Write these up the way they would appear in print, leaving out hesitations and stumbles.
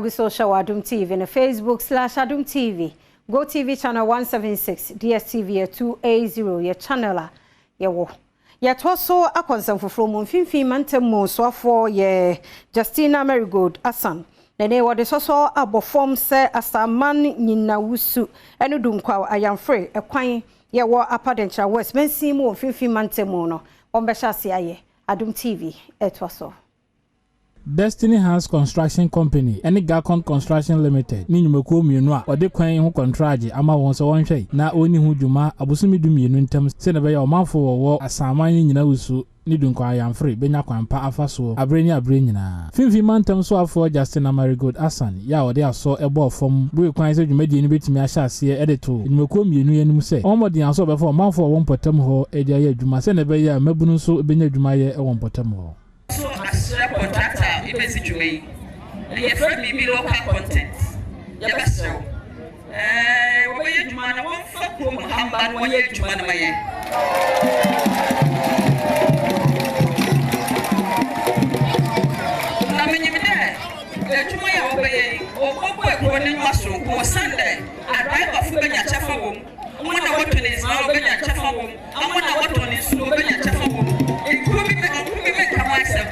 Gu so hwɛ wɔ Adom TV no Facebook slash Adom TV, GoTv channel 176, DSTV yɛ 280 yɛ channel a yɛwɔ. Yɛtoa so akɔ nsɛm foforɔ mu. Mfimfini mantam mu soafoɔ yɛ Justina Marigold Assan. Na ne wɔde sɔsɔ abɔ fam sɛ Asaman Nyinawusu ne Dunkwaw Ayamfre ɛkwan yɛwɔ Upper Denkyira West mansin mu wɔ mfimfini mantam mu no wɔn bɛhyɛ ase ayɛ. Adom TV ɛtoa so. Destiny Hands Construction Company ne Gacon Construction Limited ne nnwumakuo mmienu a wɔde kwan ho kɔntragye ama wɔn sɛ wɔnhwɛ na wɔnni ho dwuma abosome 12 ntam sɛdeɛ ɛbɛyɛ ɔmanfo wɔwɔ Asaman ne Nyinawusu ne Dunkwa Ayamfre bɛnya kwan pa afa soɔ aberɛ ne aberɛ nyinaa. Mfimfini mantam soafoɔ Justina Marigold Assan yɛ a wɔde asɔ ɛbɔɔ fam bue kwan sɛ dwumadie no bɛtumi ahyɛ aseɛ de to nnwumakuo mmienu anim sɛ wɔn mmɔden aso wɔbɛfa ɔmanfoɔ a wɔwɔ mpɔtam hɔ de ayɛ adwuma sɛdeɛ ɛbɛyɛ a mmabunu nso bɛnya adwuma yɛ wɔ mpɔtam hɔ. So asrɛ contractor a ebesi dwuma yi na yɛfrɛ biribi local content. Yɛbɛsrɛw wɔbɛyɛ adwuma na wɔmfa kurom ha mba na wɔnyɛ adwuma no ma yɛn. Na menyim dɛ adwuma yi a wɔbɛyɛ yi, wɔbɔbɔ kurow n'enyiwa soronko osiandɛ adriverfo benya kyɛfa wɔ mu, wɔn a wɔtɔn edziban wɔbɛnya kyɛfa wɔ mu, wɔn a wɔtɔn nsu wɔbɛnya kyɛfa wɔ mu. Nkuro bi bɛ ɔkuro bi bɛka ho asɛm.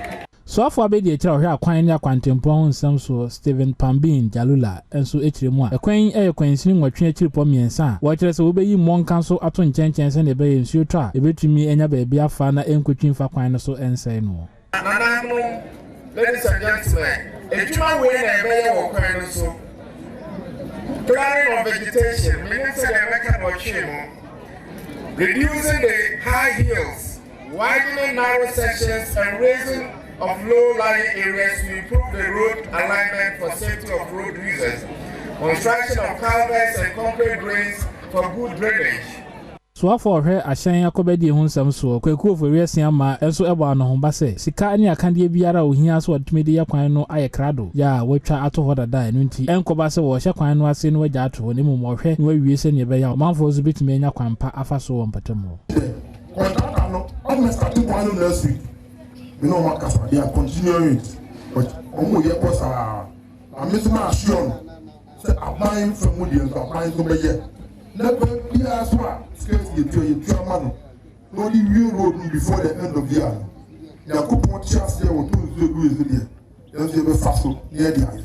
Soafoɔ abɛdi akyire a ɔhwɛ akwan ne akwantempɔn ho nsɛm soɔ, Stephen Pambin Jalula, nso akyerɛ mu a, ɛkwan yi yɛ kwansini 8 akyiripɔ 3 a wɔkyerɛ sɛ wɔbɛyi mmɔnka so ato nkyɛnkyɛn sɛdeɛ ɛbɛyɛ nsuo tɔ a ɛbɛtumi anya baabi afa na ɛnkɔtwi mfa kwan no so nsɛe no. Nananom, ladies and gentlemen, edwuma wei na ɛbɛyɛ wɔ kwan no so. Clearing of vegetation, menim sɛ deɛ ɛbɛka na ɔtwee mu. Reducing the high hills, widening narrow sections and raising of low-lying areas to improve the road alignment for safety of road users. Construction of culverts and concrete drains for good drainage. Soafoɔ a ɔhwɛ ahyɛn akɔbɛdie ho nsɛm soɔ, Kwaku Ofori Asiama, nso bɔ anohoba sɛ sika ne akadeɛ biara a ohia so wɔtumi de yɛ kwan no ayɛ krado yɛ a wɔatwa ato hɔ dada. Ɛno nti ɛnkɔba sɛ wɔhyɛ kwan no ase no wɔagya ato hɔ, na mmom wɔhwɛ na wɔawie sɛnea ɛbɛyɛ a ɔmanfoɔ nso bɛtumi anya kwan pa afa so wɔ mpɔtam hɔ. Contractor no ɔmo start kwan no next week. Me na ɔmo akasa, they are continuing it, but ɔmo yɛ kɔ saa na me nso ma assure no sɛ aban fɛ mu deɛ nso aban nso bɛyɛ na kwan biara so a sika yɛtua yɛtua ma no na ɔde wie road no before the end of the year no. Nyankopɔn te aseɛ, wɔtɔ nsuo egu yɛ so deɛ, yɛn nso yɛbɛfa so na yɛde ayɛ.